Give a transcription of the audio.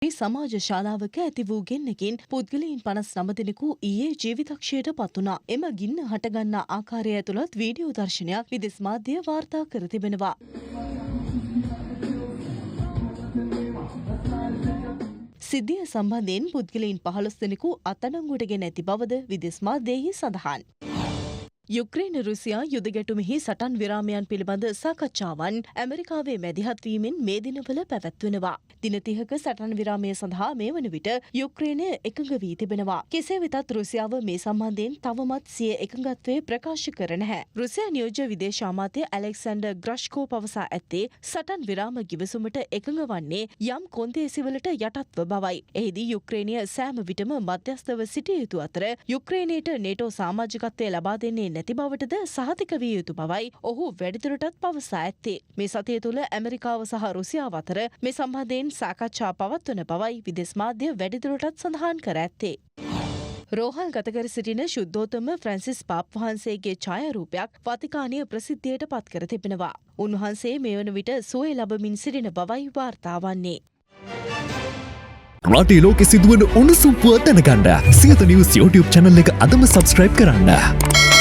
සමාජ ශාලාවක ඇති වූ ගින්නකින් පුද්ගලයින් 59 දෙනෙකු ඊයේ ජීවිතක්ෂයට පත් වුණා. එම ගින්න හටගන්නා ආකාරය ඇතුළත් වීඩියෝ දර්ශනයක් විදෙස් මාධ්‍ය වාර්තා කර තිබෙනවා. සිද්ධිය සම්බන්ධයෙන් පුද්ගලයින් 15 දෙනෙකු අත්අඩංගුවට ගෙන ඇති බවද විදෙස් මාධ්‍යයෙහි සඳහන්. යුක්‍රේන රුසියා යුද ගැටුමෙහි සටන් විරාමයන් පිළිබඳ සාකච්ඡාවන් ඇමරිකාවේ මැදිහත්වීමෙන් මේ දිනවල පැවැත්වෙනවා. දින 30ක සටන් විරාමය සඳහා මේ වන විට යුක්‍රේනය එකඟ වී තිබෙනවා. කෙසේ වෙතත් රුසියාව මේ සම්බන්ධයෙන් තවමත් සිය එකඟත්වය ප්‍රකාශ කර නැහැ. රුසියා නියෝජ්‍ය විදේශ අමාත්‍ය ඇලෙක්සැන්ඩර් ග්‍රෂ්කෝ පවසා ඇත්තේ සටන් විරාම ගිවිසුමට එකඟ වන්නේ යම් කොන්දේසිවලට යටත්ව බවයි. එහිදී යුක්‍රේනය සෑම විටම මධ්‍යස්ථව සිටිය යුතු අතර යුක්‍රේනයට නේටෝ සාමාජිකත්වය ලබා දෙන්නේ නැති බවටද සහතික විය යුතු බවයි ඔහු වැඩිදුරටත් පවසා ඇත්තේ. මේ සතිය තුළ ඇමරිකාව සහ රුසියාව අතර මේ සම්බන්ධයෙන් සාකච්ඡා පවත්වන බවයි විදෙස් මාධ්‍ය වැඩිදුරටත් සඳහන් කර ඇත්තේ. රෝහල් ගත කර සිටින ශුද්ධෝත්තම ෆ්‍රැන්සිස් පාප් වහන්සේගේ ඡායාරූපයක් වතිකානය ප්‍රසිද්ධියට පත් කර තිබෙනවා. උන්වහන්සේ මේ වන විට සුවය ලබමින් සිටින බවයි වාර්තා වන්නේ. රටේ ලෝකෙ සිදුවන උණුසුම් පුවත් දැනගන්න සියත නිවුස් YouTube channel එක අදම subscribe කරන්න.